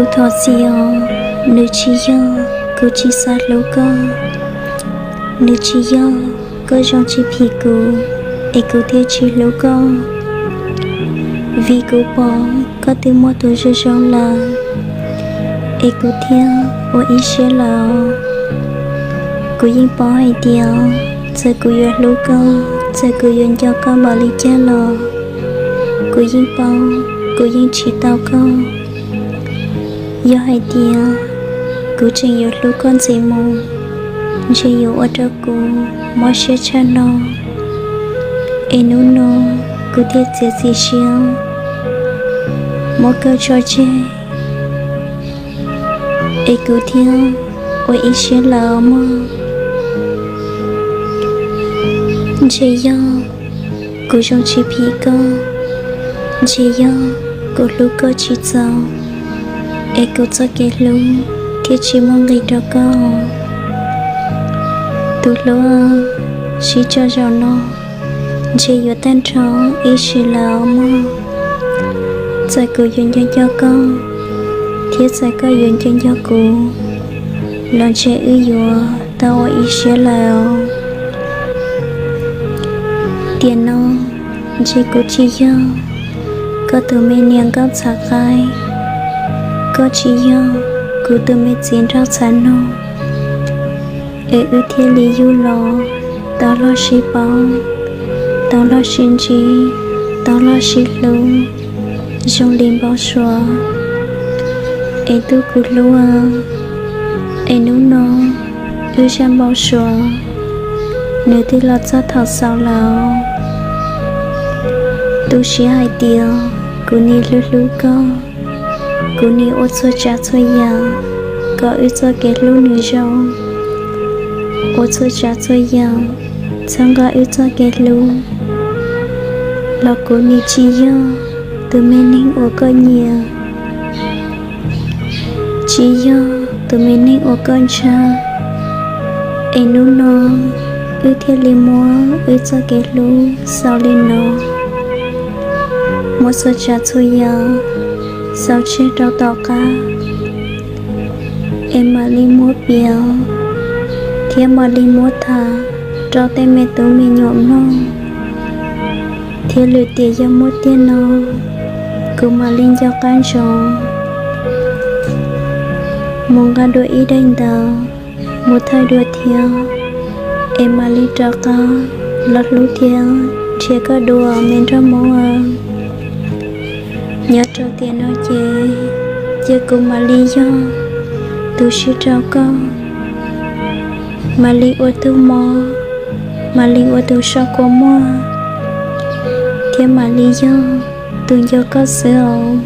Kuv thov txim os, nws tsis yog kuv tsis xav hlub koj, nws tsis yog koj zoo tsis phim kuv es kuv thiaj tsis hlub koj. Vim kuv pom koj twb muaj tus zoo zoo lawm, es kuv thiaj ua ib siab lawm. Kuv yeej paub hais tias txawm kuv yuav hlub koj, txawm kuv yuav nco koj npaum li cas los, kuv yeej paub kuv yeej tsis tau koj. Yog hais tias kuv tseem yuav hlub koj ntxiv mus, ntshe yuav ua rau kuv mob siab tshaj no. Es hnub no kuv thiaj txiav txim siab muab koj tso tseg, es kuv thiaj ua ib siab lawm os mog. Ntshe yog kuv zoo tsis phim koj, ntshe yog kuv hlub koj tsis txaus, es kuv txoj kev hlub thiaj tsis muaj nqis rau koj. Tus hlub, sib tso zaum no, ntshe yuav tag nrho ib sim lawm os mog. Txawm kuv yuav nco nco koj, thiab txawm koj yuav nco nco kuv, los ntshe wb yuav tau ua ib siab lawm. Tiam no ntshe kuv tsis yog koj tus me niam nkauj txhav qaib, koj tsis yog kuv tus me txiv nraug txhav noog, es wb thiaj li yug los tau loj sib paub, tau loj sib ntsib, tau loj sib hlub zoo li npau suav. Es tub kuv hlub, es hnub no wb zaj npau suav nws twb los txog thaum xaus lawm. Tu siab hais tias kuv nim hlub hlub koj, kuv nim ua txhua tsav txhua yam kom wb txoj kev hlub nws zoo, ua txhua tsav txhua yam txhawb nqa wb txoj kev hlub, los kuv nim tsis yog tus me neeg uas koj nyiam, tsis yog tus me neeg uas koj ntshaw. Es hnub no wb thiaj li muab wb txoj kev hlub xaus li no, muab txhua tsav txhua yam xaus tseg rau tom qab, es mam li muab piav thiab mam li muab tham rau tej me tub me nyuam mloog, thiab lwm tiam yog muaj tiag no kuv mam li nco qab ntsoov mus nqa dua ib daim ntawv mus thaij dua thiab, es mam li rov qab los hlub thiab nrhiav koj dua me nraug Hmoob. Nyob rau tiam no ces cia kuv mam li yog tus sib rau koj, mam li ua tus mob, mam li ua tus soj kua muag, thiab mam li yog tus nco koj xwb os.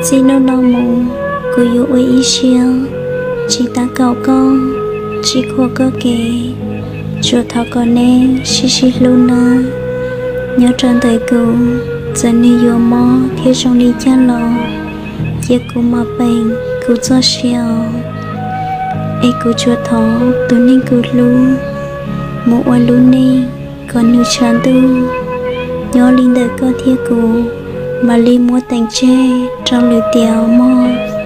Txij hnub no mus kuv yuav ua ib siab tsis tab kaum koj, tsis khuam koj kev, tsuas thov kom neb sib sib hlub nawb. Nyob rau ntawm kuv, txawm nws yuav mob thiab zoo li cas los cia kuv mam peem kuv txoj sia os. Es kuv tsuas thov tus neeg kuv hlub mus ua lub neej kom nws tshav ntuj. Nyob li ntawm koj thiab kuv, mam li muab teem tseg rau lwm tiam mog.